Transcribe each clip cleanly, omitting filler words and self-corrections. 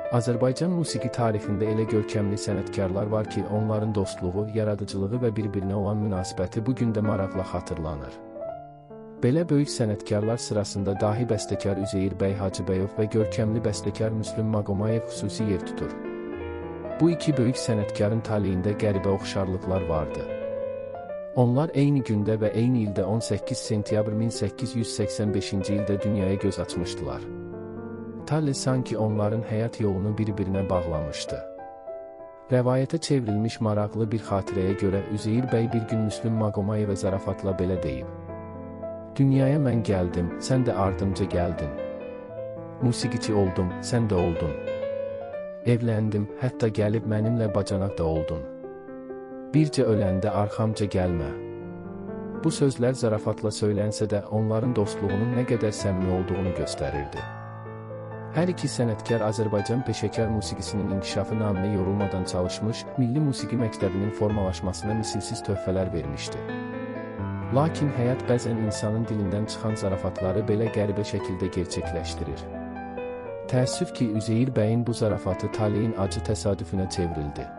Azərbaycan musiqi tarixində elə görkəmli sənətkarlar var ki, onların dostluğu, yaradıcılığı və bir-birinə olan münasibəti bu gün də maraqla xatırlanır. Belə böyük sənətkarlar sırasında dahi bəstəkar Üzeyir bəy Hacıbəyov və görkəmli bəstəkar Müslüm Maqomayev xüsusi yer tutur. Bu iki böyük sənətkarın taleyində qəribə oxşarlıqlar vardı. Onlar eyni gündə və eyni ildə 18 sentyabr 1885-ci ildə dünyaya göz açmışdılar. Tale sanki onların həyat yolunu bir-birinə bağlamışdı. Rəvayətə çevrilmiş maraqlı bir xatirəyə görə Üzeyir bəy bir gün Müslüm Maqomayevə zarafatla belə deyib: "Dünyaya mən gəldim, sən də ardımca gəldin. Musiqiçi oldum, sən də oldun. Evləndim, hətta gəlib mənimlə bacanaq da oldun. Bircə öləndə arxamca gəlmə." Bu sözlər zarafatla söylənsə də onların dostluğunun nə qədər səmimi olduğunu göstərirdi. Hər iki sənətkar Azərbaycan peşəkar musiqisinin inkişafı naminə yorulmadan çalışmış, milli musiqi məktəbinin formalaşmasına misilsiz töhfələr vermişdi. Lakin həyat bəzən insanın dilindən çıxan zarafatları belə qəribə şəkildə gerçəkləşdirir. Təəssüf ki, Üzeyir bəyin bu zarafatı taleyin acı təsadüfünə çevrildi.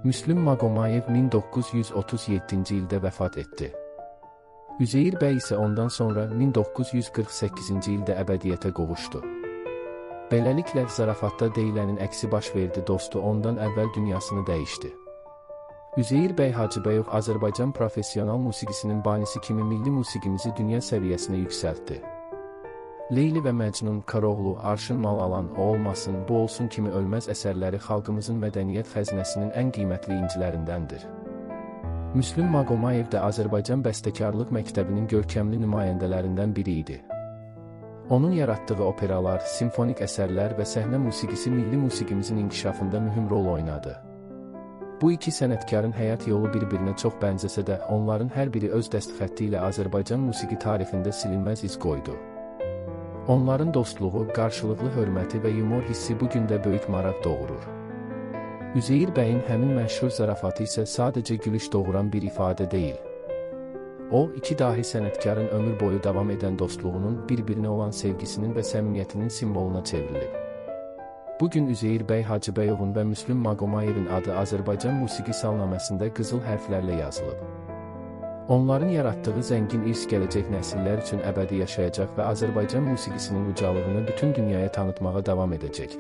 Müslüm Maqomayev 1937-ci ildə vəfat etdi. Üzeyir bəy isə ondan sonra 1948-ci ildə əbədiyyətə qovuşdu. Beləliklə, zarafatda deyilənin əksi baş verdi, dostu ondan əvvəl dünyasını dəyişdi. Üzeyir bəy Hacıbəyov Azərbaycan professional musiqisinin banisi kimi milli musiqimizi dünya səviyyəsinə yüksəltdi. Leyli və Məcnun, Koroğlu, Arşın Mal Alan, O Olmasın, Bu Olsun kimi ölməz əsərləri xalqımızın mədəniyyət xəzinəsinin ən qiymətli incilərindəndir. Müslüm Maqomayev də Azərbaycan bəstəkarlıq məktəbinin görkəmli nümayəndələrindən biri idi. Onun yaratdığı operalar, simfonik əsərlər və səhnə musiqisi milli musiqimizin inkişafında mühüm rol oynadı. Bu iki sənətkarın həyat yolu bir-birinə çox bənzəsə də, onların hər biri öz dəstxətti ilə Azərbaycan musiqi tarixində silinməz iz qoydu. Onların dostluğu, qarşılıqlı hörməti və yumor hissi bu gün də böyük maraq doğurur. Üzeyir bəyin həmin məşhur zarafatı isə sadəcə gülüş doğuran bir ifadə deyil. O, iki dahi sənətkarın ömür boyu davam edən dostluğunun, bir-birinə olan sevgisinin və səmimiyyətinin simvoluna çevrilib. Bugün Üzeyir bəy Hacıbəyovun və Müslüm Maqomayevin adı Azərbaycan musiqi salnaməsində qızıl hərflərlə yazılıb. Onların yaratdığı zəngin irs gələcək nəsillər üçün əbədi yaşayacaq və Azərbaycan musiqisinin ucalığını bütün dünyaya tanıtmağa davam edəcək.